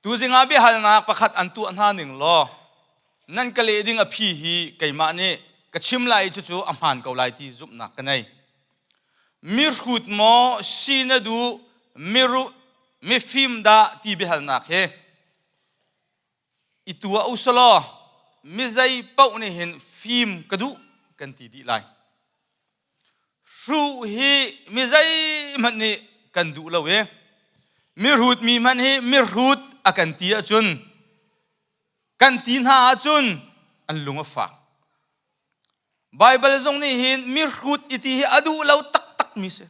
Tuzing ah biahalnak pakhat an tuah hna ning law nan ka leh ding a phi hi keimah nih ka chim lai i cucu a hmaan ko lai ti zumhnak ka nei. Mihrut maw si na duh miru mifim dah ti biahalnak hi i tuah u selaw mizei paoh nih hin fim ka duh kan ti dih lai. Hruh hi mi zeihmanh nih kan duh lo i mihrut mi hmanh hi mihrut a kan ti ahcun kan ti hna ahcun an lung a fak. Baibal zong nih hin mihrut i ti hi a duh lo taktak mi si.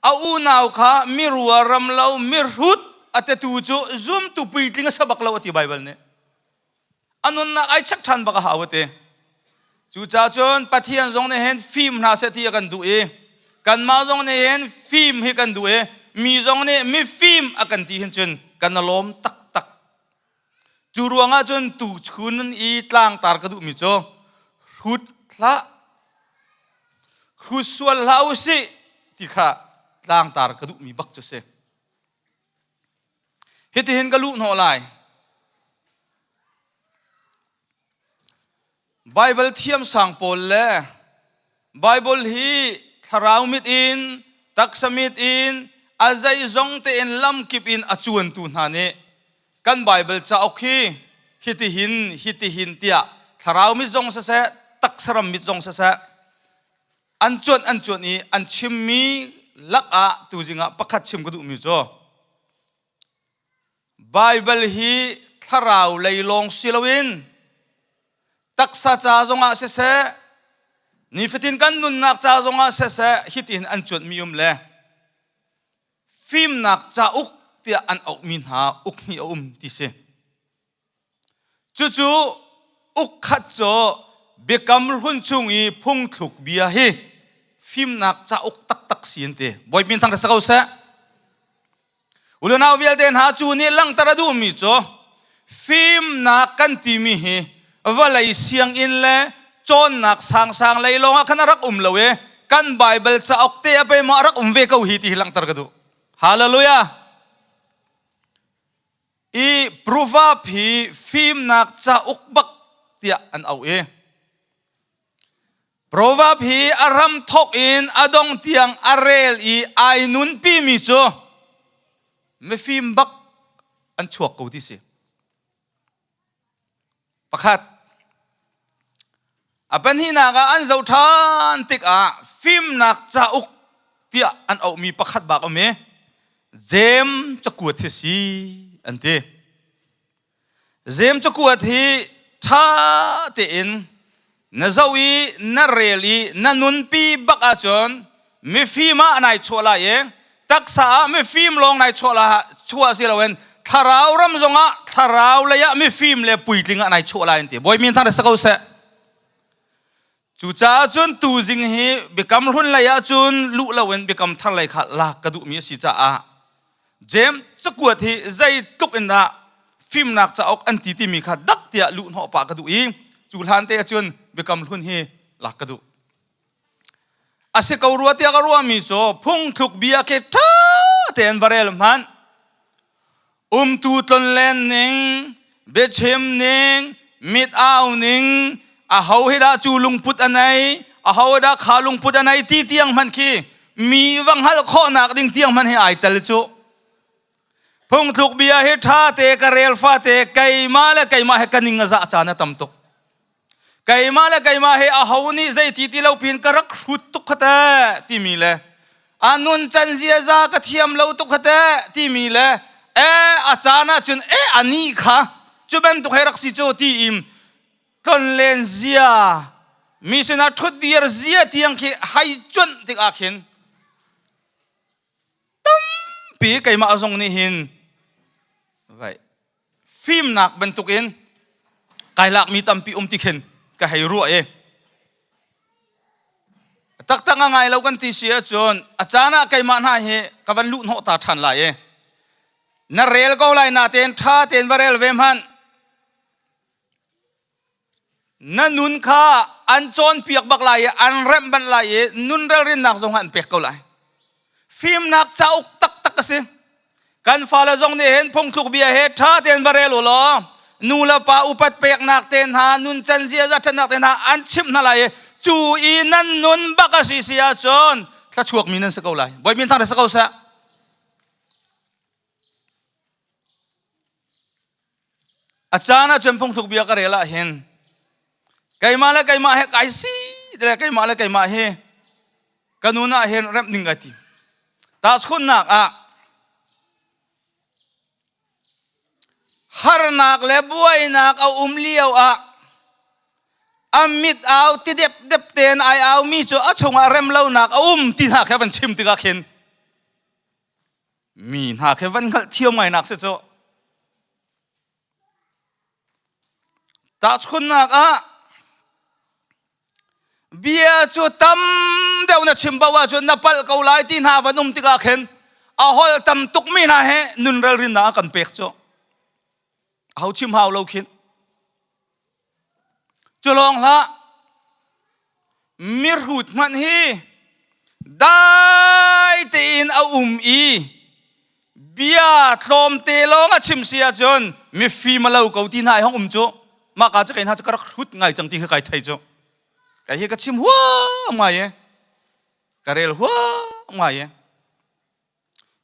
A unau kha mirua ram lo mihrut a tetu cu zumtu puitling a sa bak lo a ti Baibal nih. A nunnak ai check ṭhan bak a hau a ti. Cucaah cun Pathian zong nih hin fim hna seh ti a kan duh i kanmah zong nih hin fim hi kan duh i mi zong nih mifim a kan ti hin cun kan i lawm taktak. Cu ruangah cun tuchun i tlangtar ka duhmi cu hrut hlah, hrut sual hlah u sih ti kha tlangtar ka duhmi bak cu si. Hitihin ka luh hnawh lai. Baibal thiamsang pawl le Baibal hi thlarau mit in, taksa mit in, a zeizong tein lamkip in a cuantu hna nih kan Baibal cauk hi hitihin hitihin tiah thlarau mit zong siseh, taksa ram mit zong siseh an cuanh an cuanh i an chimmi lakah tuzing ah pakhat chim ka duhmi cu Baibal hi thlarau lei lawng si loin taksa ca zongah siseh nifatin kan nunnak ca zongah siseh hitin an cuanhmi um le fimnak cauk tiah an auhmi hna uk hnih a um ti si. Cucu ukkhat cu Biakam Hlun chung i phungthluk bia hi fimnak cauk taktak si an ti. Bawipa thang sa ko seh. Ulunau vialte hna cu nih langhter a duhmi cu fimnak kan timi hi vawlei sianginn le cawnnak sangsang lei lawngah khan a rak um lo i kan Baibal cauk te a pe maw a rak um ve ko hi ti hi langhter ka duh. Hallelujah! I proverb hi fimnak cauk bak tiah an auh i proverb hi a ram thok in a dong tiang a rel i ai nunpi mi cu mifim bak an chuak ko ti si. Pakhat a pahnihnak ah an zoh ṭhan tikah fimnak cauk tiah an auhmi pakhat bak um i Jeim cakuat hi si an ti. Jeim cakuat hi ṭha tein na zoh i na rel i na nunpi bak ahcun mifim ah nai chuah lai i taksa ah mifim lawng nai chuah la chuah si loin thlarau ram zongah thlarau lei ah mifim le puitling ah nai chuah lai an ti. Bawi min thang sa ko seh. Cucaah cun tuzing hi biakam hlun lei ah cun luh loin biakam thar lei kha lak ka duhmi a si caah James cakuat hi zeitluk in dah fimnak cauk an ti timi kha dak tiah luh hnawh pah ka duh i cu hlan te ahcun biakam hlun hi lak ka duh. A si ko rua tiah ka ruahmi cu phungthluk bia khi ṭha tein va rel hmanh. Umtu tlonlen ning, biachim ning, mit au ning, aho hi dah cu lungput a nei, aho dah kha lungput a nei ti tiang hmanh khi mi va hngalh khawhnak ding tiang hmanh hi ai tel cu. Phungthluk bia hi ṭha te ka rel fate keimah le keimah he ka ning a zah caan a tam tuk. Keimah le keimah he aho nih zeiti ti lo pin ka rak hrut tuk kha te timi le a nun can ziaza ka thiam lo tuk kha te timi le e a caan ah cun e ani kha cu bantuk he rak si cu ti im tlonlen zia mi sinah ṭhut dir zia tiang khi hai cuanh tik ah khin tampi keimah zong nih hin vai fimnak bantukin kai lakmi tampi um ti khin ka hei ruah i taktak a ngai lo kan ti si ahcun a caan ah keimah hna hi ka van luh hnawh ta ṭhan lai i na rel ko lai natein ṭha tein va rel ve hmanh. Na nun kha an cawnpiak bak lai i an remh banh lai i nun relrinnak zong an pek ko lai. Fimnak cauk taktak a si. Kan fale zong nih hin phungthluk bia he ṭha tein va rel u law nu le pa upat peknak te hna nuncan ziaza ṭhatnak te hna an chimh hna lai i cu i nan nun bak a si si ahcun thluachuak mi nan si ko lai. Bawi min thang si ko seh. A caan ahcun phungthluk bia ka rel ah hin keimah le keimah he kai si le keimah le keimah hi ka nun ah hin remh ding ka ti. Tahchunhnak ah harnak le buainak a um lio ah a mit au ti dep dep tein ai au mi cu a chungah rem lonak a um ti hna kha van chim tikah khin mi hna khi van hngalh thiam ngai nak si cu tahchunnak ah bia cu tam deuh na chim bo ahcun na palh ko lai ti hna van um tikah khin a holh tam tuk mi hna he nun ralrinnak a kan pek cu ho chim hau lo khin Cu lawng hlah, mihrut hmanh hi dai tein a um i bia tlawmte lawng a chim si ahcun mifim a lo ko ti hna i hong um cu mah ka cu kei hna cu ka rak hrut ngai cang ti kha kai thei cu kai hi ka chim huam ngai e ka rel huam ngai e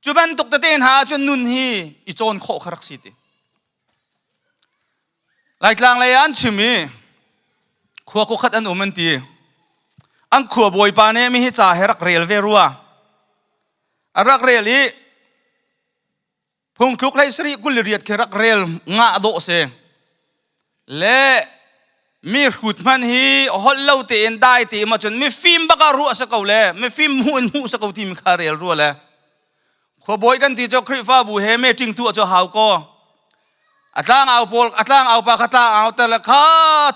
Cu bantuk tete hna ahcun nun hi i cawn khawh kha rak si ti. Laitlang lei ah an chim i khua khuakhat an um an ti. An khua bawipa nih mi hi ca he rak rel ve rua. A rak rel i phungthluk hlei sarih 28 khi rak rel ngah dawh si. Le mi hrut hmanh hi holh lo tein dai te ma cun mifim bak ah ruah sa ko le mifim hmuh in hmuh sa ko timi kha rel rua le khuabawi kan ti cu Khrihfabu he meeting tu cu hau ko a tlang au pawl a tlang au pa kha tlang au ter le kha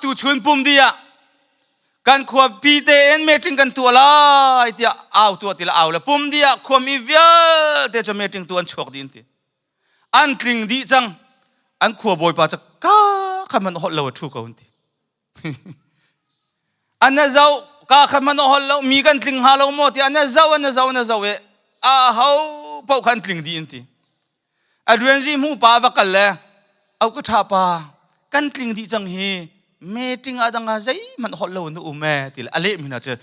tu chun pum di ah kan khua pi tein meeting kan tuah lai tiah au tuah ti le au le pum di ah khuami vialte cu meeting tu an chuak dih an ti an tling dih cang an khua bawipa cu ka khan man holh lo a thu ko an ti an na zo ka khan man holh lo mi kan tling hnga lo maw ti an na zo an na zo an na zo e a ho paoh khan tling dih an ti a rianzi hmu pa va kal le au ka tha pa kan tling dih cang hi meeting ah dang ah zeihmanh holh lo in um e ti le a leh mi hna cu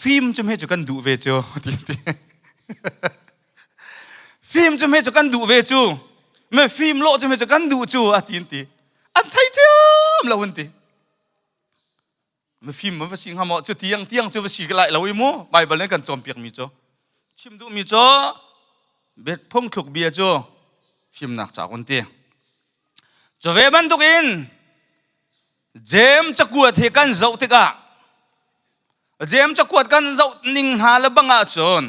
fim cu me cu kan duh ve cu ti ti Fim cu hme cu kan duh ve cu. Me fim lawh cu hme cu kan duh cu a ti an ti. An thei thiam lo an ti. Me fim va si hnga maw cu tiang tiang cu va si lai lo i mu Bible nih kan cawnpiak mi cu. Chim duh mi cu bet phungthluk bia cu fimnak ca kun ti. Cu ve bantuk in Jeim cakuat hi kan zoh tikah Jeim cakuat kan zoh ning hna le bang ahcun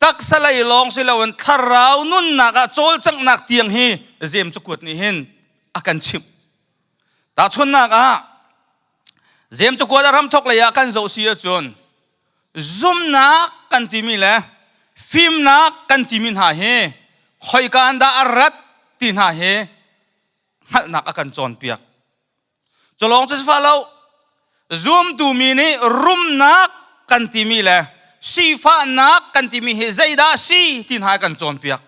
taksa lei lawng si loin thlarau nunnak ah cawlcanghnak tiang hi Jeim cakuat nih hin a kan chimh. Tahchunhnak ah Jeim cakuat a ramthok lei ah kan zoh si ahcun zumnak kan timi le fimnak kan timi hna hi khoika an dah a rat ti hna hi hngalhnak a kan cawnpiak. Culawng cu si lo, zumtu mi nih rumnak kan timi le sifahnak kan timi hi zeidah si ti hna kan cawnpiak.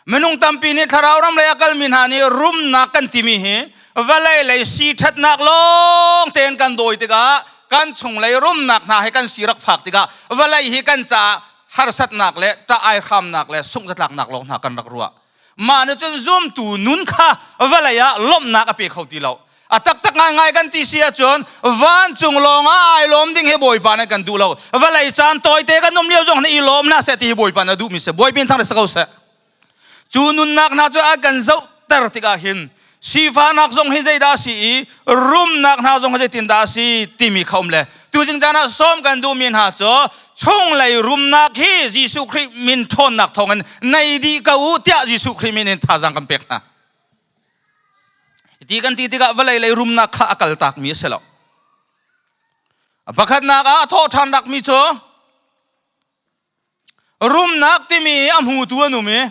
Minung tampi nih thlarau ram lei a kalmi hna nih rumnak kan timi hi vawlei lei si ṭhatnak lawng tein kan dawi tikah kan chunglei rumnak hna hi kan si rak fak tikah vawlei hi kan caah harsatnak le ṭah aihramnak le sungh-zatlaknak lawng hna kan rak ruah. Mah nih cun zumtu nun kha vawlei ah lawmhnak a pe kho ti lo. A taktak ngaingai kan ti si ahcun vancung lawng ah ai lawm ding hi Bawipa nih kan duh lo. Vawlei caan tawite kan um lio zong nih i lawm hna seh ti hi Bawipa nih a duhmi si. Bawipa thang si ko seh. Cu nunnak hna cu a kan zohter tikah hin sifahnak zong hi zeidah a si i rumnak hna zong hi zeitindah a si timi kha um le tuzing caan ah sawm kan duhmi hna cu chunglei rumnak hi Jesuh Khrih min ṭhawnnak thawngin nei dih ko u tiah Jesuh Khrih min in thazaang kan pek hna. Ti kan ti tikah vawlei lei rumnak kha a kaltakmi a si lo. Pakhatnak ah a thawh ṭhan rakmi cu Rumnak timi a hmutu an um i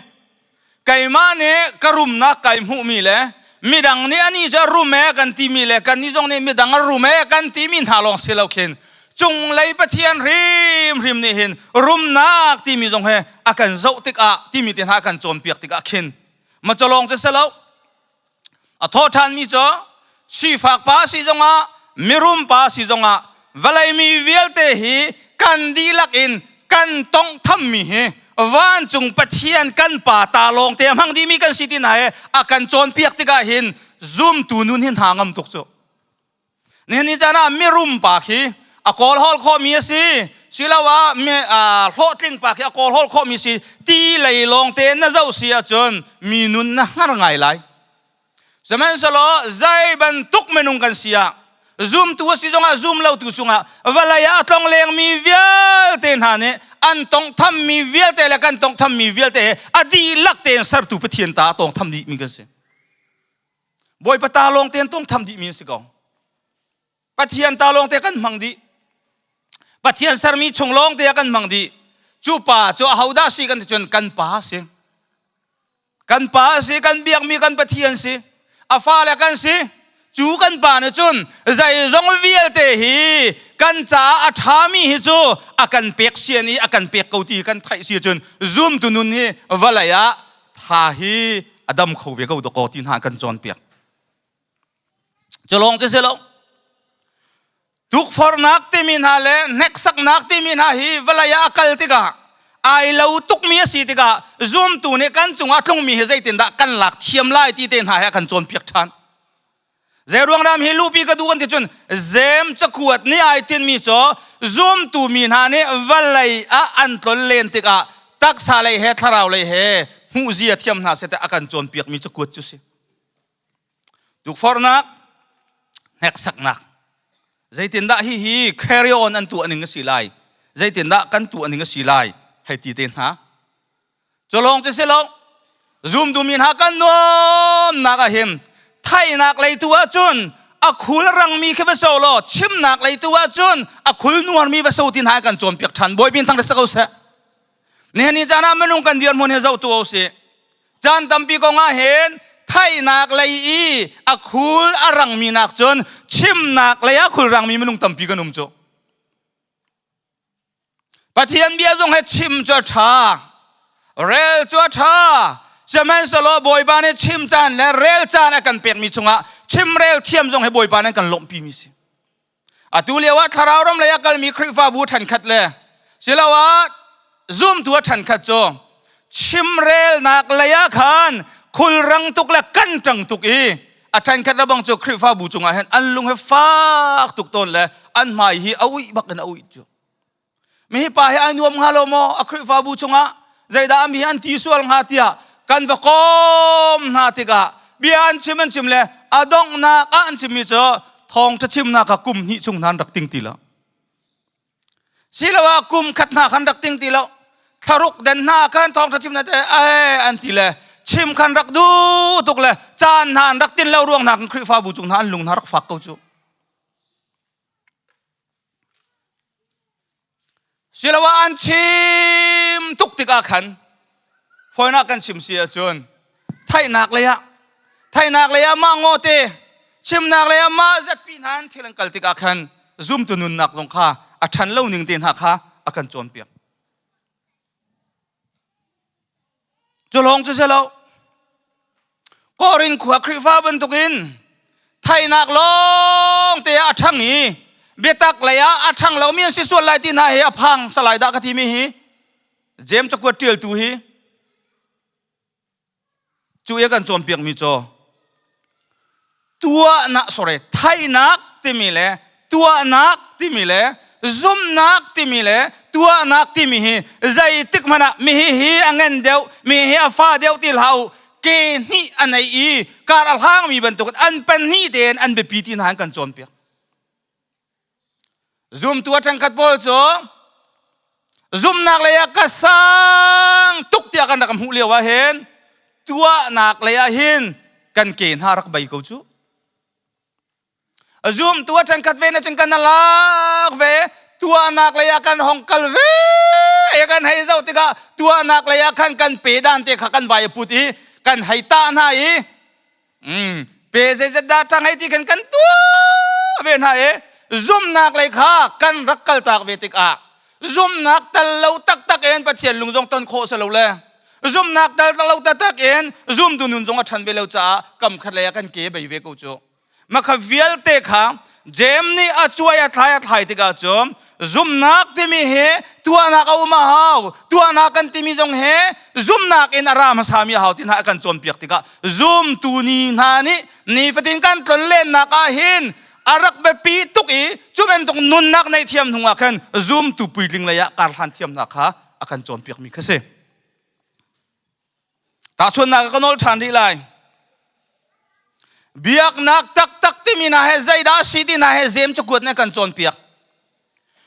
keimah nih ka rumnak kai hmuhmi le midang nih ani cu a rum e kan timi le kannih zong nih midang a rum e kan timi hna lawng si lo khin cunglei Pathian hrimhrim nih hin rumnak timi zong he a kan zoh tikah timi te hna a kan cawnpiak tikah khin. Ma cawlawng cu si lo. A thawh ṭhanmi cu sifak pa si zongah mirum pa si zongah vawlei mi vialte hi kan dihlak in kan tonghthammi hi vancung Pathian kan pa ta lawng te a hmang dihmi kan si ti hna he a kan cawnpiak tikah hin zumtu nun hi hna ngam tuk cu. Nihin ni caan ah mirum pa khi a kawlhawl khawhmi a si siloah hlawhtling pa khi a kawlhawl khawhmi si ti lei lawng te na zoh si ahcun mi nun na hngar ngai lai. Sihmanhsehlaw zei bantuk minung kan si ah zumtu a si zongah zum lotu cungah vawlei ah a tlong lengmi vialte hna nih an tonghthammi vialte le kan tonghthammi vialte he a dihlak tein sertu Pathian ta a tawngtham dihmi kan si. Bawipa ta lawng te an tawngtham dihmi an si ko. Pathian ta lawng te kan hmang dih. Pathian sermi chung lawng te kan hmang dih. Cu pa cu ahodah si kan ti cun kan pa si. Kan pa si, kan biakmi kan Pathian si. A fale kan si. Cu kan pa nih cun zeizong vialte hi kan caah a ṭhami hi cu a kan pek sian i a kan pek ko ti kan theih si cun zumtu nun hi vawlei ah tha hi a dam kho ve ko dakaw ti hna kan cawnpiak. Cu lawng cu si lo. Tukforhnak timi hna le hneksaknak timi hna hi vawlei ah a kal tikah ai lo tukmi a si tikah zumtu nih kan cungah tlungmi hi zeitindah kan lak thiam lai ti te hna he a kan cawnpiak ṭhan. Zeiruang ram hi luhpi ka duh kan ti cun zem cakuat nih ai tinmi cu zumtu mi hna nih vawlei ah an tlon len tikah taksa lei he thlarau lei he hmuhzia thiam hna seh a kan cawnpiakmi cakuat cu si. Tukforhnak, hneksaknak. Zeitindah hihi carry on an tuah ning a si lai? Zeitindah kan tuah ning a si lai? Hei ti te hna. Cu lawng cu si lo. Zumtu mi hna kan nuamnak ah hin thainak lei tu ahcun a khul rangmi khi va so law chimnak lei tu ahcun a khul nuarmi va so ti hna kan cawnpiak ṭhan. Bawi thang sa ko seh. Nihin ni caan ah minung kan dirhmun hi zoh tu o si. Caan tampi kong ah hin thainak lei i a khul a rangmi nak cun chimnak lei ah khul rangmi minung tampi kan um cu. Pathian bia zong he chim cu a ṭha, rel cu a ṭha. Sihmanhsehlaw Bawipa nih chim caan le rel caan a kan pekmi chungah chimrel thiam zong he Bawipa nih kan lawmhpimi si. Atu lio ah thlarau ram lei a kalmi Khrihfabu ṭhenkhat le siloah zumtu a ṭhenkhat cu chimrelnak lei ah khan khulrang tuk le kan ṭang tuk i a ṭhenkhat le bang cu Khrihfabu cungah hin an lung he fak tuk tawn le an hmai hi a uih bak in a uih cu. Mi pa hi ai nuam hnga lo maw a Khrihfabu chungah zeidah mi an ti sual hnga tiah kan va kawm hna tikah bia an chim an chim le a donghnak ah an chimmi cu thawngṭha chimnak ah kum hnih chung hna an rak ting ti lo. Siloah kum khat hna khan rak ting ti lo. Thlaruk den hna khan thawngṭha chimnak te ai an ti le chim khan rak duh tuk le caan hna an rak tin lo ruang hna kan Khrihfabu cung hna an lung hna rak fak ko cu. Siloah an chim tuk tikah khan fawinak kan chim si ahcun theihnak lei ah theihnak lei ah mah ngaw te chimnak lei ah mah zatpi hna an thil an kal tikah khan zumtu nunnak zong kha a ṭhan lo ning te hna kha a kan cawnpiak. Cu lawng cu si lo. Korin khua Khrihfa bantukin thainak lawng te ah a ṭhang i biatak lei ah a ṭhang lomi an si sual lai ti hna hi a phang salai dah ka timi hi James cakuat ṭialtu hi Cu i a kan cawnpiakmi cu tuahnak sorry theihnak timi le tuahnak timi le zumhnak timi le tuahnak timi hi zeitik hmanh ah mihi hi a ngan deuh mihi a fa deuh ti hlah u ke hnih a nei i kar a hlangmi bantuk an pahnih tein an biapi ti hna an kan cawnpiak. Zumtu a ṭangkhat pawl cu zumhnak lei ah ka sang tuk tiah kan rak hmuh lio ah hin tuahnak lei ah hin kan ke hna rak bei ko cu. Zumtu a ṭangkhat ve na cun kan alak ve tuahnak lei ah kan hong kal ve kan hei zoh tikah tuahnak lei ah khan kan pe dan te kha kan vai put i kan hei tah hna i Pe zeizat dah ṭang hei ti khan kan tuah ve hna i zumhnak lei kha kan rak kaltak ve tikah zumhnak tal lo taktak in Pathian lung zong ton khawh si lo le. Zumnak tal lo taktak in zumtu nun zong a ṭhan ve lo caah kam khat lei ah kan ke bei ve ko cu. Makha vialte kha Jeim nih a cuai a thlai a thlai tikah cun zumnak timi hi tuahnak a um a hau. Tuahnak kan timi zong hi zumnak in a ra hmasami a hau ti hna a kan cawnpiak tikah zumtu ni hna nih nifatin kan tlonlennak ah hin a rak biapi tuk i cu bantuk nunnak neih thiam hnu ah khan zumtu puitling lei ah karhlan thiamnak kha a kan cawnpiakmi kha si. Tahchunhnak ka nawl ṭhan rih lai. Biaknak taktak timi hna he zeidah a si ti hna he Jeim cakuat nih kan cawnpiak.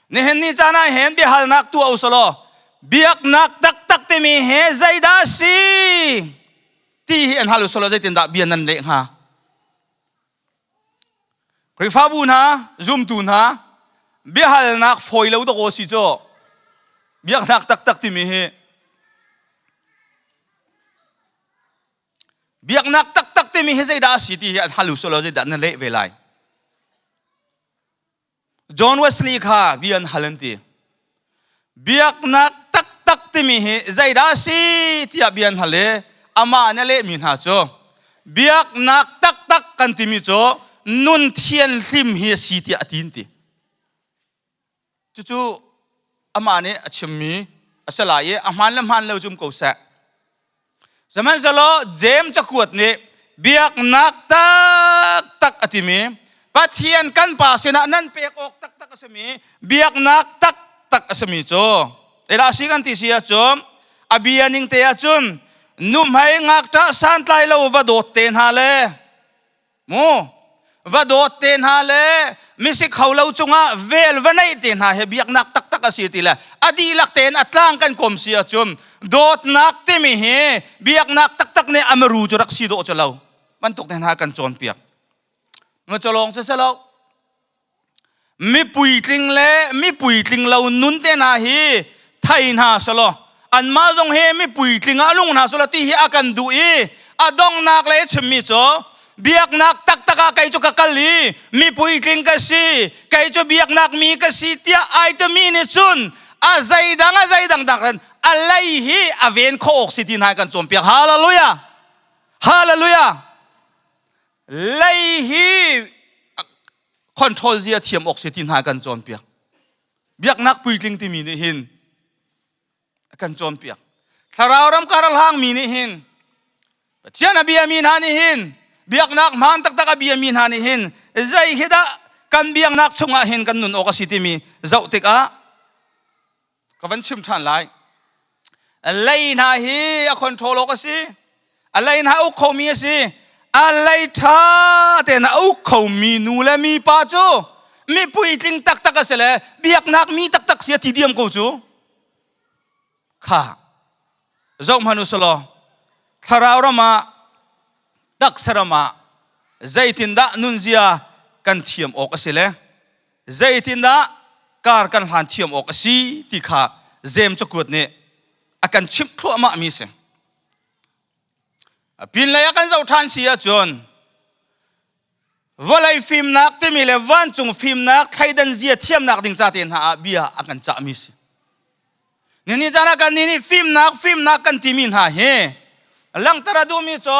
Nihin ni caan ah hin biahalnak tuah u selaw biaknak taktak timi he zeidah a si ti hi an hal u selaw zeitindah bia nan leh hnga? Khrihfabu hna, zumtu hna, biahalnak fawi lo dawk aw si cu. Biaknak taktak timi hi biaknak taktak timi hi zeidah a si ti hi an hal u selaw zeidah na leh ve lai. John Wesley kha bia an hal an ti. Biaknak taktak timi hi zeidah a si tiah bia an hal i amah nih a lehmi hna cu biaknak taktak kan timi cu nun thianhlim hi a si tiah a ti an ti. Cucu amah nih a chimmi a si lai i a hmaan le hmaan lo cu um ko seh. Sihmanhsehlaw Jeim cakuat nih biaknak taktak a timi Pathian kan Pa sinah nan pek awk taktak a simi biaknak taktak a simi cu zeidah a si kan ti si ahcun a bia ning te ahcun nuhmei ngakṭah santlai lo va dawt te hna le Mu va dawt te hna le misik kho lo cungah vel va neih te hna he biaknak taktak a si ti le a dihlak tein a tlang kan kom si ahcun dawtnak timi hi biaknak taktak nih amaru cu rak si dawh cu lo bantuk te hna kan cawnpiak. Ma cawlawng cu si lo. Mi puitling le mi puitling lo nun te hna hi thei hna selaw anmah zong hi mi puitling ah lung hna selaw ti hi a kan duh i a donghnak le chimmi cu biaknak taktak ah kei cu ka kal i mi puitling ka si, kei cu biaknak mi ka si tiah ai timi nih cun a zeidang a zeidang dak a lei hi a ven khawh awk si ti hna kan cawnpiak. Hallelujah, hallelujah. Lei hi control zia thiam awk si ti hna kan cawnpiak. Biaknak puitling timi nih hin kan cawnpiak. Thlarau ram kar a hlangmi nih hin Pathian a biami hna nih hin biaknak hmaan taktak a biami hna nih hin zei hi dah kan biaknak chungah hin kan nun awk a si timi zoh tikah ka van chim ṭhan lai. Lei hna hi a control awk a si. A lei hna uk khomi a si. A lei ṭha tein a uk khomi nu le mi pa cu mi puitling taktak a si le biaknak mi taktak si a ti diam ko cu. Kha zoh hmanh u selaw thlarau ram ah taksa ram ah zeitindah nunzia kan thiam awk a si le zeitindah kar kan hlan thiam awk a si ti kha Jeim cakuat nih a kan chimh thluahmah mi si. Pinlei ah kan zoh ṭhan si ahcun vawlei fimnak timi le vancung fimnak thleidan zia thiamnak ding ca te hna ah bia a kan cahmi si. Nini caan ah kan nih fimnak fimnak kan timi hna hi langhter a duhmi cu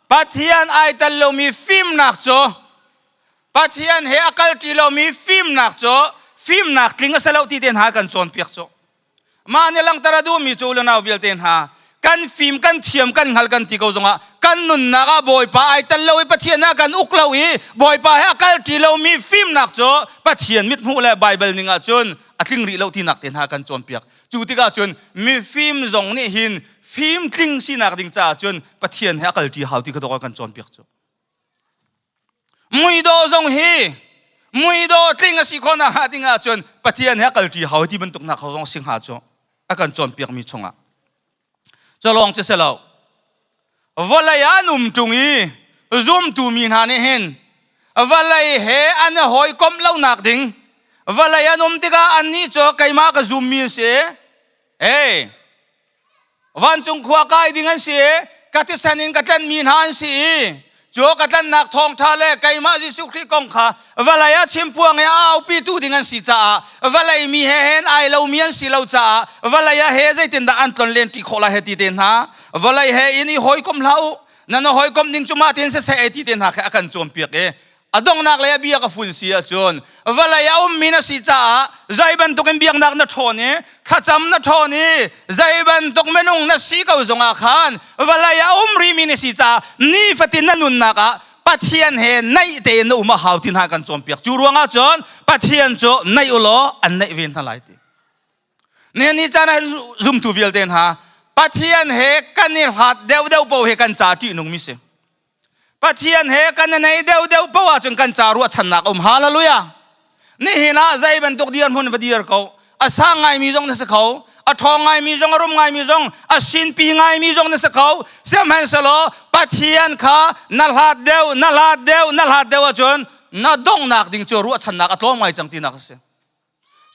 Pathian ai tel lomi fimnak cu Pathian he a kalṭi lomi fimnak cu fimnak tling a si lo ti te hna kan cawnpiak cu. Mah nih langhter a duhmi cu unau vialte hna kan fim kan thiam kan hngal kan ti ko zongah kan nunnak ah Bawipa ai tel lo i Pathian ah kan uk lo i Bawipa he a kalṭi lomi fimnak cu Pathian mithmuh le Baibal ning ah cun a tling rih lo tinak te hna kan cawnpiak. Cu tikah cun mifim zong nih hin fim tling sinak ding caah cun Pathian he a kalṭi hau ti kha dawk kan cawnpiak cu. Muidawh zong hi muidawh tling a si khawh nakhnga ding ahcun Pathian he a kalṭi hau ti bantuk hna kho zong si hnga cu a kan cawnpiakmi chungah. Cu lawng cu si lo. Vawlei ah an um ṭung i zumtu mi hna nih hin vawlei he an i hawikomh lonak ding vawlei an um tikah annih cu keimah ka zummi an si. Hey, Vancung khua kai ding an si i ka thisen in ka tlenmi hna an si i Cu ka tlannak thawngṭha le keimah Jesuh Khrih kong kha vawlei ah chimpuang i a aupitu ding an si caah vawlei mi he hen ai lomi an si lo caah vawlei ah he zeitindah an tlon len ṭi khawh lai he ti te hna vawlei he in i hawikom hlah u nan hawikom ding cu mah tin siseh ei ti te hna khe a kan cawnpiak i a donghnak lei a bia ka fun si ahcun vawlei a ummi na si caah zei bantukin biaknak na ṭhawn i thlacam na ṭhawn i zei bantuk minung na si ko zongah khan vawlei a um rimi na si caah nifatin na nunnak ah Pathian he naih tein na um a hau ti hna kan cawnpiak. Cu ruangah cun Pathian cu naih u law an naih ve hna lai ti. Nihin ni caan ah zumtu vialte hna Pathian he kan i hlat deuhdeuh paoh hi kan ca ṭihnungmi si. Pathian he kan i nei deuhdeuh paoh ahcun kan ca ruahchannak um. Hallelujah. Nihin ah zei bantuk dirhmun va dir ko. A sang ngaimi zong na si kho. A ṭhawng ngaimi zong, a rum ngaimi zong, a sinpi ngaimi zong na si kho. Sihmanhsehlaw Pathian kha na hlat deuh, na hlat deuh, na hlat deuh ahcun na donghnak ding cu ruahchannak a tlawm ngai cang tinak a si.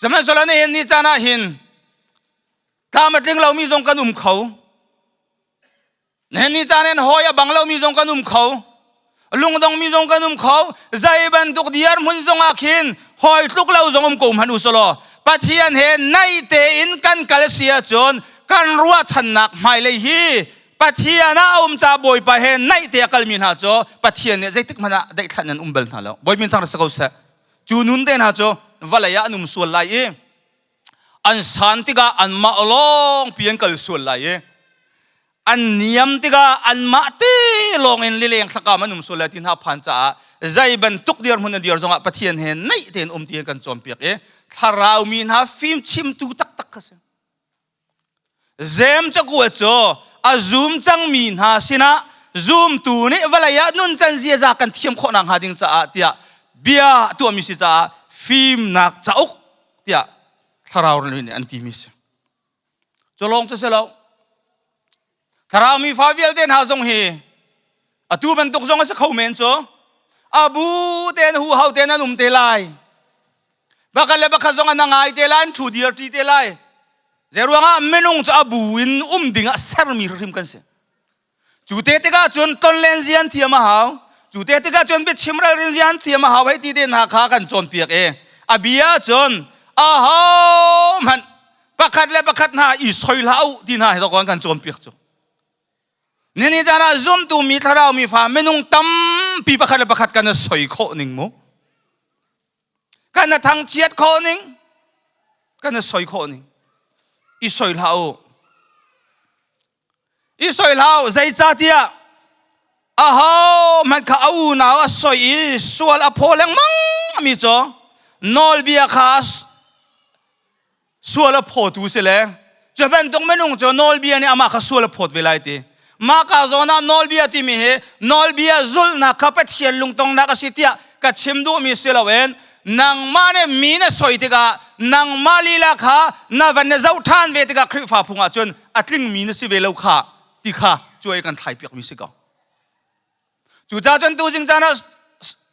Sihmanhsehlaw nihin ni caan ah hin tlam a tling lomi zong kan um kho. Nihin ni caan in hawi a bang lomi zong kan um kho. Lungdongmi zong kan um kho. Zei bantuk dirhmun zong ah khin hawi tluk lo zong um ko hmanh u selaw Pathian he naih tein kan kal si ahcun kan ruahchannak hmailei hi Pathian ah a um ca Bawipa he naih te a kalmi hna cu Pathian nih zeitik hmanh ah daihthlan an um bal hna lo. Bawi min thang si ko seh. Cu nun te hna cu vawlei ah an um sual lai i an san tikah anmah lawng pi an kal sual lai i an niam tikah anmah te lawng in lileng thlakam an um sual lai ti hna phan caah zei bantuk dirhmun na dir zongah Pathian he naih tein um ti kan cawnpiak i thlarau mi hna fim chimtu taktak kha si. Zem cakuat cu a zum cangmi hna sinah zumtu nih vawlei ah nuncan ziaza kan thiam khawh nakhnga ding caah tiah bia tuahmi si caah fimnak cauk tiah thlarau nih an timi si. Cu lawng cu si lo. Thlarau mi fa vialte hna zong hi atu bantuk zong a si kho men cu a bu tein huhau tein an um te lai. Bakhat le bakhat zong an ngai te lai, an thu dir ṭi te lai. Zeiruangah minung cu a bu in um ding ah sermi hrim kan si. Cu te tikah cun tonlen zian thiam a hau. Cu te tikah cun biachim ralrin zian thiam a hau hei ti te hna kha kan cawnpiak i a bia cun aho hmanh pakhat le pakhat hna i soi hlah u ti hna hi kan kan cawnpiak cu. Nini caan ah zumtu mi thlarau mi fa minung tampi pakhat le pakhat kan i soi khawh ning mu. Kan a thangchiat khawh ning kan i soi khawh ning i soi hlah u. I soi hlah zeicahtiah aho hmanh kha a unau a soi i sual a phaw lengmang mi cu nawlbia kha sual a phawtu si le cu bantuk minung cu nawlbia nih amah kha sual a phawt ve lai ti. Mah ka zawn ah nawlbia timi hi nawlbia zulhnak kha Pathian lungtongnak a si tiah ka chim duhmi si loin nangmah nih mi na soi tikah nangmah lila kha na van na zoh ṭhan ve tikah Khrihfa phung ah cun a tlingmi na si ve lo kha ti kha cuai kan thlai piakmi si ko. Cucaah cun tuzing caan ah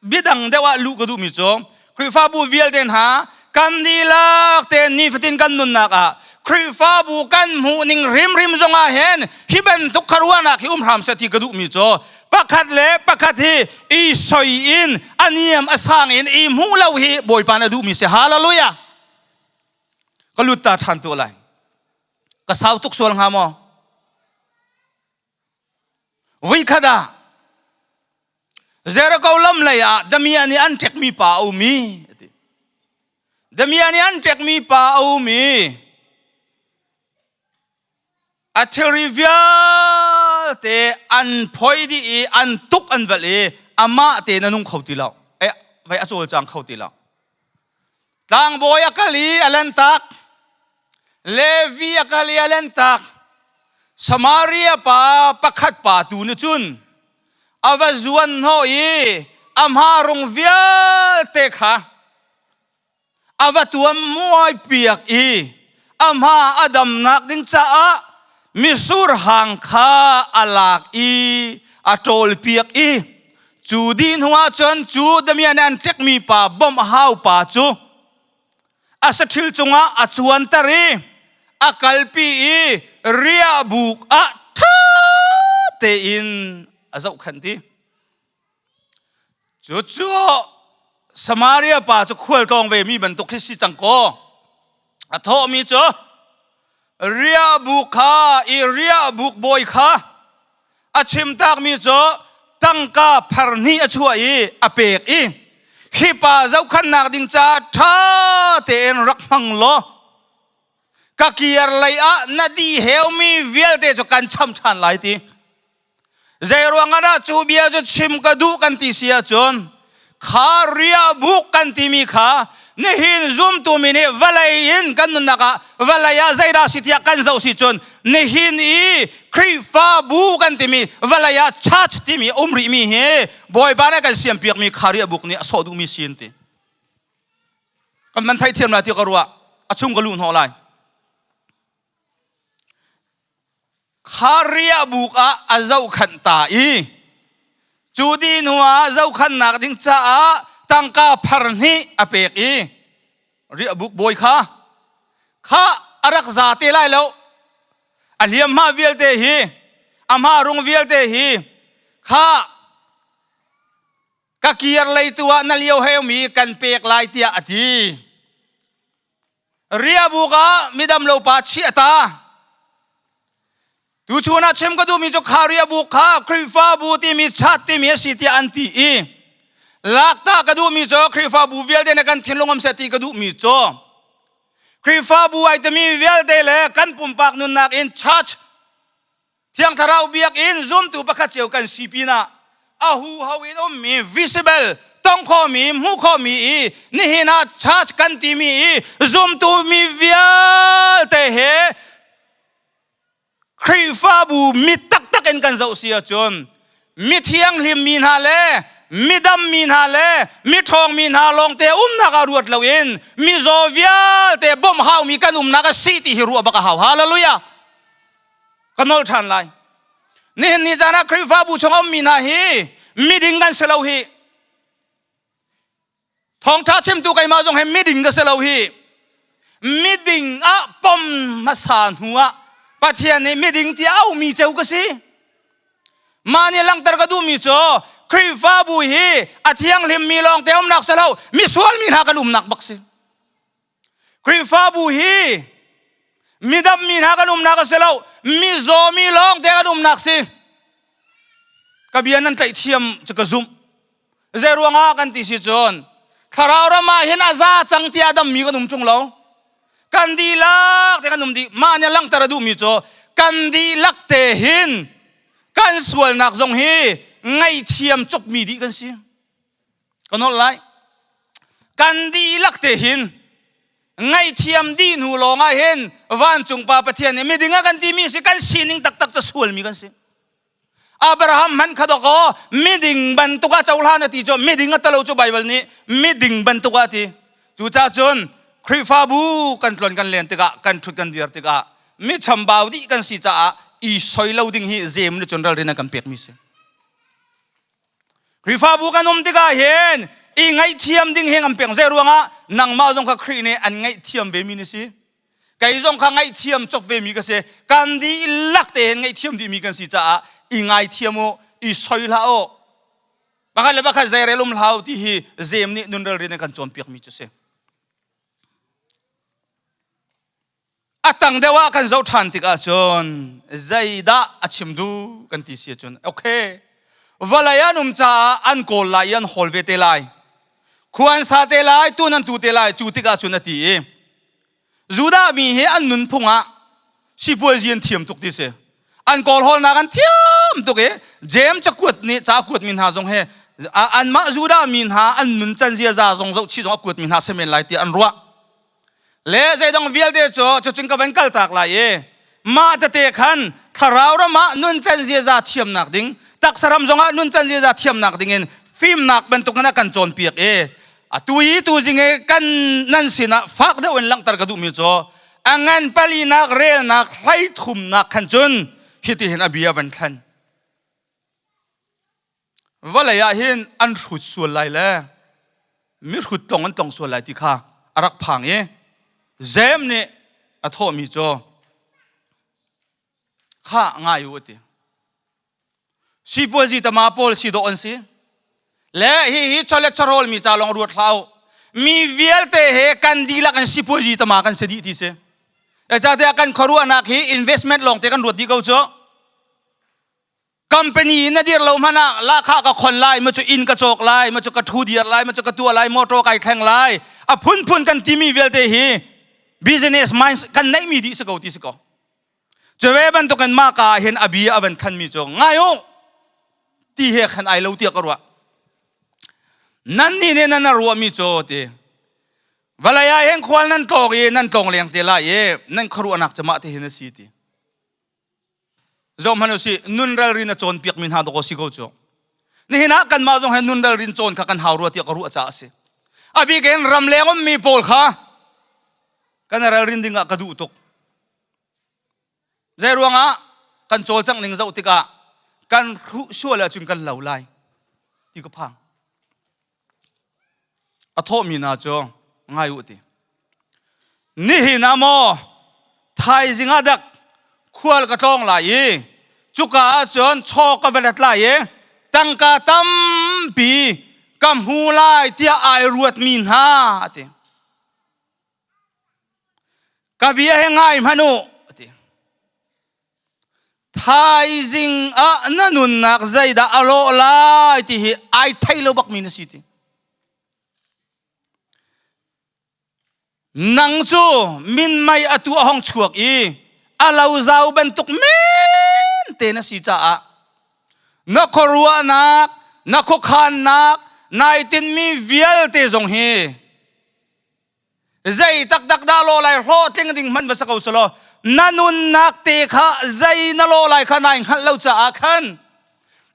biadang deuh ah luh ka duhmi cu Khrihfabu vialte hna kan dihlak tein nifatin kan nunnak ah Khrihfabu kan hmuh ning hrimhrim zongah hin hi bantuk kharuahnak hi um hram seh ti ka duhmi cu pakhat le pakhat hi i soi in a niam a sang in i hmuh lo hi Bawipa na duhmi si. Hallelujah! Ka lut ta ṭhan tu lai. Ka sau tuk sual hnga maw? Voikhat ah Jericho lam lei ah damiah nih an ṭekmi pa a um i damiah nih an ṭekmi pa a um i a thilri vialte an phoi dih i an tuk an velh i amah tein a nung kho ti lo eh vai a cawlcang kho ti lo Tlangbawi a kal i a lantak. Levi a kal i a lantak. Samaria pa pakhat pa tu nih cun a va zuan hnawh i a hmarung vialte kha a va tuam muai piak i a hma a damnak ding caah misur hang kha a lak i a ṭawl piak i Cu dih hnuah cun cu damian an ṭekmi pa bawmh a hau pa cu a saṭhil cungah a cuanter i a kalpi i riahbuk ah ṭha tein a zohkhenh ti. Cucu Samaria pa cu khualtlawng ve mi bantuk khi si cang kaw a thawhmi cu riahbuk kha i riahbuk bawi kha a chimtakmi cu tangka pharhnih a chuah i a pek i hi pa zohkhannak ding ca ṭha tein rak hmang law ka kir lei ah na di heumi vialte cu kan cham ṭhan lai ti. Zeiruang ah dah cu bia cu chim ka duh kan ti si ahcun kha riahbuk kan timi kha nihin zumtu mi nih vawlei in kan nunnak ah vawlei ah zeidah si tiah kan zoh si cun nihin i Khrihfabu kan timi vawlei ah church timi um rihmi hi Bawipa nih kan siampiakmi kha riahbuk nih a sawh duhmi si an ti. Kan man theihthiam lai ti ka ruah a chung ka luh hnawh lai. Kha riahbuk ah a zohkhanh ta i cu dih hnuah zohkhanhnak ding caah tangka phar hnih a pek i riahbuk bawi kha kha a rak za te lai lo a hliamhma vialte hi a hma rung vialte hi kha ka kir lei tu ah na lio heumi kan pek lai tiah a ti. Riahbuk ah midam lo pa chiah ta. Tuchun ah chim ka duhmi cu kha riahbuk kha Khrihfabu timi chat timi a si tiah an ti i lakta ka duhmi cu Khrihfabu vialte nih kan thinlung um seh ti ka duhmi cu Khrihfabu ai timi vialte le kan pumpak nunnak in church Thiang Thlarau biakinn zumtu pakhat cio kan si pinah a huho in ummi visible tong khawhmi hmuh khawhmi i nihin ah church kan timi i zumtu mi vialte he Khrihfabu mi taktak in kan zoh si ahcun mi thianghlim mi hna le midam mi hna le mi ṭhawng mi hna lawngte umnak ah ruat loin mizaw vialte bawmh haumi kan umnak a si ti hi ruah bak a hau. Hallelujah! Ka nol ṭhan lai. Nihin ni caan ah Khrihfabu chung a ummi hna hi miding kan si lo hi. Thawngṭha chimtu keimah zong hi miding ka si lo hi. Miding ah pom hmasa hnu ah Pathian nih miding tiah a aumi ceu ka si. Mah nih langhter ka duhmi cu Khrihfabu hi a thianghlimmi lawngte umnak si lo, misual mi hna kan umnak bak si. Khrihfabu hi midam mi hna kan umnak a si lo, mizaw mi lawng te kan umnak si. Ka bia nan tlaih thiam cu ka zumh. Zei ruangah kan ti si cun thlarau ram ah hin a za cang tiah dam mi kan um ṭung lo. Kan dihlak te kan um dih. Mah nih langhter a duhmi cu kan dihlak te hin kan sualnak zong hi ngaihthiam cukmi dih kan si. Ka nolh lai. Kan dihlak te hin ngaihthiam dih hnu lawng ah hin vancung pa Pathian nih miding a kan timi si kan sining taktak cu sualmi kan si. Abraham hmanh kha dok aw miding bantuk ah cohlan a ti cu miding a talo cu Bible nih miding bantuk ah a ti. Cucaah cun Khrihfabu kan tlon kan len tikah kan ṭhut kan dir tikah mi chambau dih kan si caah i soi lo ding hi zem nih cun ralrin an kan pekmi si. Khrihfabu kan um tikah hin i ngaihthiam ding hi an pek zei ruangah nangmah zong kha Khrih nih an ngaihthiam ve mi na si. Kei zong kha ngaihthiam cawk ve mi ka si. Kan dihlak te hin ngaihthiam dih mi kan si caah i ngaithiam u, i soi hlah u. Pakhat le pakhat zeirel um hlah u ti hi Zem nih nun ralrin in kan cawnpiak mi cu si. A tang deuh ah kan zoh ṭhan tikah cun zeidah a chim duh kan ti si ahcun okay vawlei an um caah an kawl lai i an hawl ve te lai khua an sa te lai tun an tu te lai cu tikah cun a ti i Judah mi hi an nunphung ah sipuazi an thiam tuk ti si an kawl hawlnak an thiam tuk i James cakuat nih ca kuat mi hna zong he anmah Judah mi hna an nun can ziaza zong zoh chih zong a kuat mi hna semen lai tiah an ruah Le zeidang vialte cu cucun ka van kaltak lai i mah tete khan thlarau ram ah nuncan ziaza thiamnak ding taksa ram zongah nuncan ziaza thiamnak dingin fimnak bantukin a kan cawnpiak i atu i tuzing i kan nan sinah fak deuh in langhter ka duhmi cu a ngan palinak relnak hleithumnak khan cun hitihin a bia van thlen Vawlei ah hin an hrut sual lai le mihrut tong an tong sual lai ti kha a rak phang i Jeim nih a thawhmi cu kha ngai u a ti. Sipuazi tama pawl si dawh an si. Le hihi chawlet chawhrawl mi ca lawng ruat hlah u. Mi vialte he kan dihlak in sipuazi tama kan si dih ti si. Zeicahtiah kan khuaruahnak hi investment lawngte kan ruat dih ko cu. Company na dir lo hmanh ah lahkhah ka khon lai, ma cu inn ka cawk lai, ma cu ka thu dir lai, ma cu ka tuah lai, motor kai thleng lai. A phunphun kan timi vialte hi business mind kan neihmi dih si ko ti si ko. Cuve bantukin mah ka ah hin a bia a van thanmi cu ngai u ti he khan ai lo tiah ka ruah. Nan nih nih nan ruahmi cu ti vawlei ah hin khual nan tlawk i nan tlawng leng te lai i nan khuaruahnak cu mah te hin a si ti. Zoh hmanh usih nun ralrin a cawnpiakmi hna dawk si ko cu. Nihin ah kanmah zong he nun ralrin cawn kha kan hau rua tiah ka ruah caah a si. A bik in ramleng ummi pawl kha kan ralrin ding ah ka duh tuk. Zei ruangah kan cawlcangh ning zoh tikah kan hruh sual ahcun kan lo lai ti ka phang. A thawhmi hna cu ngai u ti. Nihin ah maw thaizing ah dak khual ka tlawng lai i cuka ahcun chaw ka va let lai i tangka tampi ka hmu lai tiah ai ruatmi hna a ti. Ka bia he ngai hmanh u ti. Thaizing ah na nunnak zeidah a lawh lai ti hi ai thei lo bakmi na si ti. Nang cu minmei atu a hong chuak i a lo zau bantuk men te na si caah na khuaruahnak, na khuakhannak, nai tinhmi vialte zong hi Zei taktak dah law lai hlawhtling ding hmanh va sa ko selaw na nunnak te kha zei na law lai kha nai hngalh lo caah khan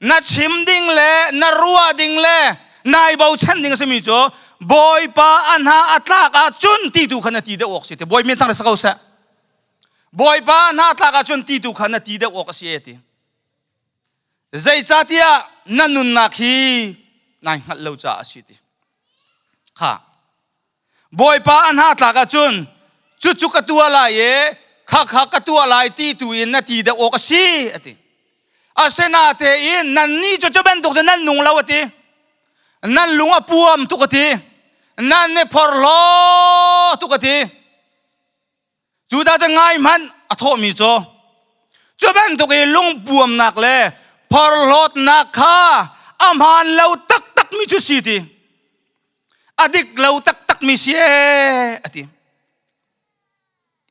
na chim ding le na ruah ding le nai bochan ding a simi cu Bawipa a hna a tlak ahcun ti tu kha na ti deuh awk si te Bawi min thang sa ko seh Bawipa a hna tlak ahcun ti tu kha na ti deuh awk a si e ti Zeicahtiah na nunnak hi nai hngalh lo caah a si ti. Kha. Bawipa a hna tlak ahcun cucu ka tuah lai i kha kha ka tuah lai ti tu in na ti deuh awk a si a ti. Asinatein nannih cu cu bantuk cu nan nung lo a ti. Nan lung a puam tuk a ti. Nan i phorhlaw tuk a ti. Judah cu ngai hmanh a thawhmi cu cu bantuk i lungpuamnak le phorhlawtnak kha a hmaan lo taktakmi cu si ti a dik lo taktakmi si ee a ti.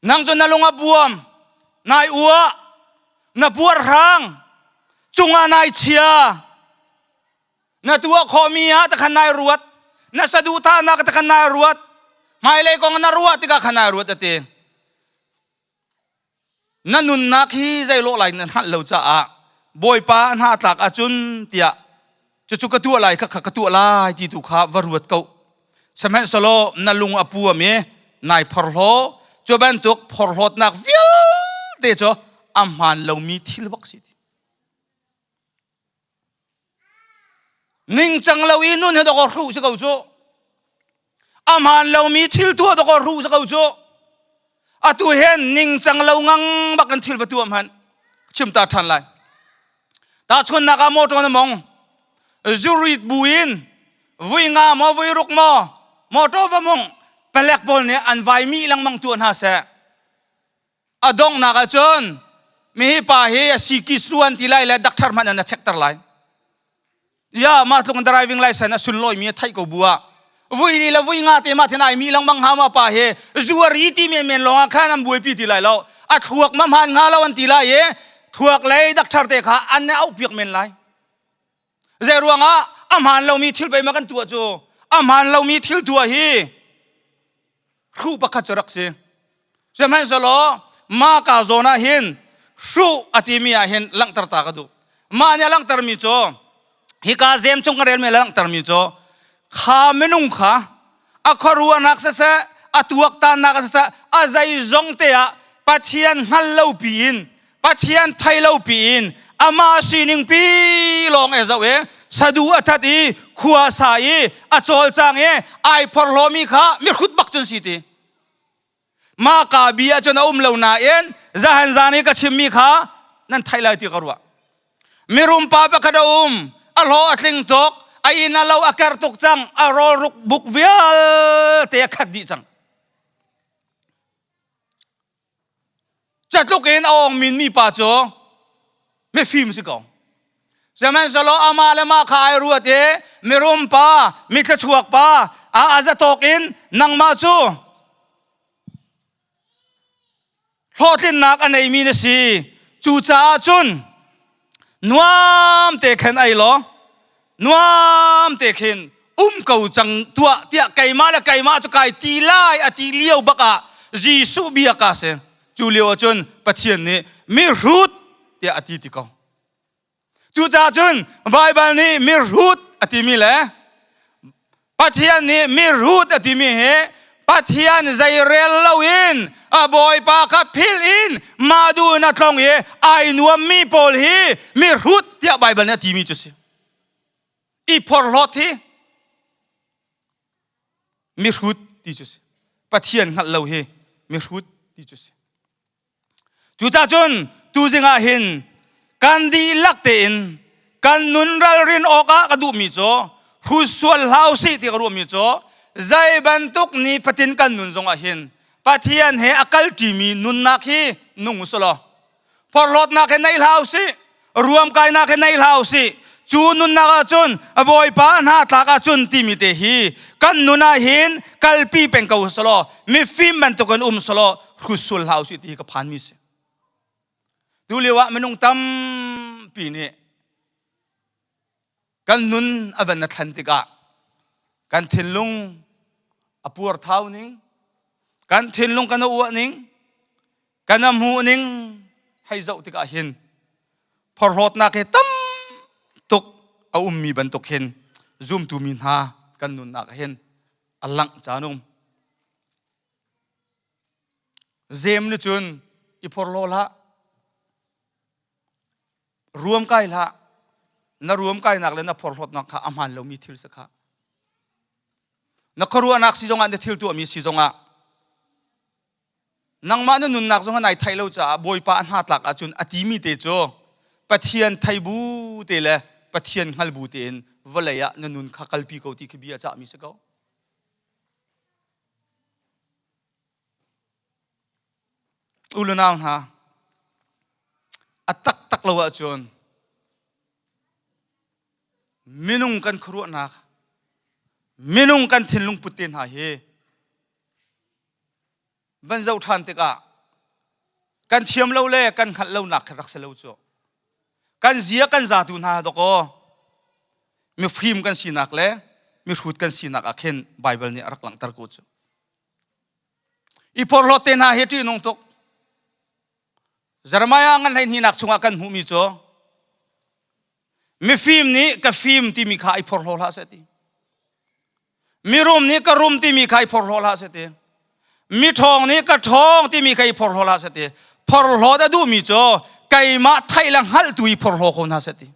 Nang cu na lung a buam, nai uah, na puarhrang, cungah nai chia, Na tuah khawhmi ah takhan nai ruat. Na saduhthahnak takhan nai ruat. Hmailei kong na ruah tikah khan nai ruat a ti. Na nunnak hi zeilawh lai na hngalh lo caah Bawipa hna tlak ahcun tiah cucu ka tuah lai kha ka tuah lai ti tu kha va ruat ko. Sihmanhsehlaw na lung a puam i nai phorhlaw cu bantuk phorhlawtnak vialte cu a hmaan lomi thil bak si ti. Ningcang lo i nun hi dawkaw hruh si ko cu. A hmaan lomi thil tuah dawkaw hruh si ko cu. Atu hen ningcang lo ngang bak in thil va tuah hmanh chim ta ṭhan lai. Tahchunnak ah motor na mong zurit bu in vui nga maw vui ruk maw motor va mong palek pawl nih an vai mi lengmang tuah hna seh. A donghnak ahcun mihi pa hi a sikis ruan ti lai le doctor hmanh an a check ter lai. Ya mah tluk in driving license a sunlawi mi a theih ko bu ah vui li le vui nga te ma thin ai mi lengmang ha ma pa hi zuari ti men men lawng ah khan an buaipi ti lai lo a thluak ma hman nga lo an ti lai i thluak lei doctor te kha an auh piak men lai zei ruangah a hmaan lomi thil pei ma kan tuah cu a hmaan lomi thil tuah hi hruh pakhat cu rak si. Sihmanhsehlaw mah ka zawn ah hin hruh a timi ah hin langhter ta ka duh. Mah nih a langhtermi cu hika zem chung ka relmi a langhtermi cu kha minung kha a khuaruahnak siseh a tuaktannak siseh a zeizong te ah Pathian hngal lo piin Pathian thei lo piin amah sining pi lawng e zoh i sadu a that i khua sa i a cawlcang i ai phorhlawmi kha mihrut bak cun si ti mah ka bia cun a um lo nain zahan zan i ka chimmi kha nan theih lai ti ka ruah mirum pa pakhat a um a hlawh a tling tuk. A inn a lo a ker tuk cang. A rawl ruk buk vialte a khat dih cang. Catluk in a ong min mi pa cu mifim si ko. Sihmanhsehlaw amah le mah kha ai ruat i mirum pa, mithluachuak pa, a azatawk in nangmah cu hlawhtlinnak a neimi na si. Cucaah cun nuam te khin ei law nuam te khin um ko cang tuah tiah keimah le keimah cu kai ti lai a ti lio bak ah Jesuh bia ka si. Cu lio ah cun Pathian nih mihrut tiah a ti ti ko. Cucaah cun Baibal nih mihrut a timi le Pathian nih mihrut a timi hi Pathian zeirel loin a Bawipa kha philh in mah duh in a tlong i ai nuammi pawl hi mihrut tiah Baibal nih a timi cu si. I phorhlawt hi mihrut ti cu si. Pathian hngalh lo hi mihrut ti cu si. Cucaah cun tuzing ah hin kan dihlak tein kan nun ralrin awkah ka duhmi cu hrutsual hlah usih ti ka ruahmi cu zei bantuk nifatin kan nun zongah hin Pathian he a kalṭimi nunnak hi nung usih law phorhlawtnak he nei hlah usih ruamkainak he nei hlah usih cu nunnak ahcun Bawipa hna tlak ahcun timi te hi kan nun ah hin kalpi peng ko selaw mifim bantukin um selaw hrutsul hlah usih ti hi ka phanmi si. Tu lio ah minung tampi nih kan nun a van na thlen tikah kan thinlung a puarthau ning kan thinlung kan a uah ning kan a hmuh ning hei zoh tikah hin phorhlawtnak he tam tuk a ummi bantuk hin zumtu mi hna kan nunnak hin a langh caan um Zem nih cun i phorhlaw hlah. Ruam kai hlah. Na ruam kainak le na phorhlawtnak kha a hmaan lomi thil si kha. Na khuaruahnak si zongah na thil tuahmi si zongah nangmah na nunnak zong nai theih lo caah Bawipa a hna tlak ahcun a timi te cu Pathian thei bu te le Pathian hngal bu tein vawlei ah na nun kha kalpi ko ti khi bia cahmi si ko. U le nau hna, a taktak lo ahcun minung kan khuaruahnak, minung kan thinlung put te hna hi van zoh ṭhan tikah kan thiam lo le kan hngalh lonak kha rak si lo cu. Kan zia kan zatu hna dawkaw mifim kan sinak le mihrut kan sinak ah khin Baibal nih a rak langhter ko cu. I porhlawt te hna hi ṭihnung tuk. Jeremiah ngan hleihnih chungah kan hmuhmi cu mifim nih ka fim timi kha i phorhlaw hlah seh ti. Mirum nih ka rum timi kha i phorhlaw hlah seh ti. Miṭhawng nih ka ṭhawng timi kha i phorhlaw hlah seh ti. Phorhlawt a duhmi cu keimah theih le hngalh tu i phorhlaw ko hna seh ti.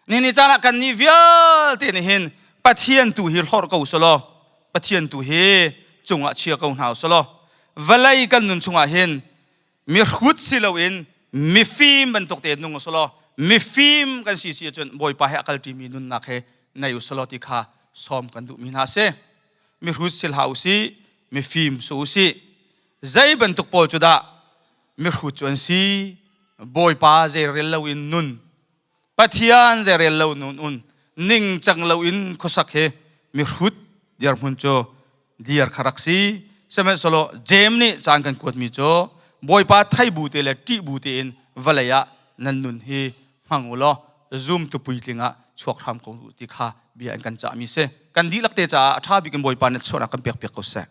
Nini caan ah kannih vialte nih hin Pathian tu hi hlorh ko selaw Pathian tu hi cungah chia ko hna selaw vawlei kan nun chungah hin mihrut si loin mifim bantuk te nung selaw mifim kan si si ahcun Bawipa he a kalṭimi nunnak he nei u selaw ti kha sawm kan duhmi hna si. Mihrut si hlah u sih, mifim su u sih. Zei bantuk pawl cu dah mihrut cu an si? Bawipa zei rel loin nun Pathian zeirel lo nun un ningcang loin khuasak hi mihrut dirhmun cu dir kha rak si. Sihmanhsehlaw Jeim nih caan kan kuatmi cu Bawipa thei bu te le ṭih bu tein vawlei ah nan nun hi hmang u law zumtu puitling ah chuak hram ko u ti kha bia an kan cahmi si. Kan dihlak te caah a ṭha bik in Bawipa nih chuahnak kan pek piak ko seh.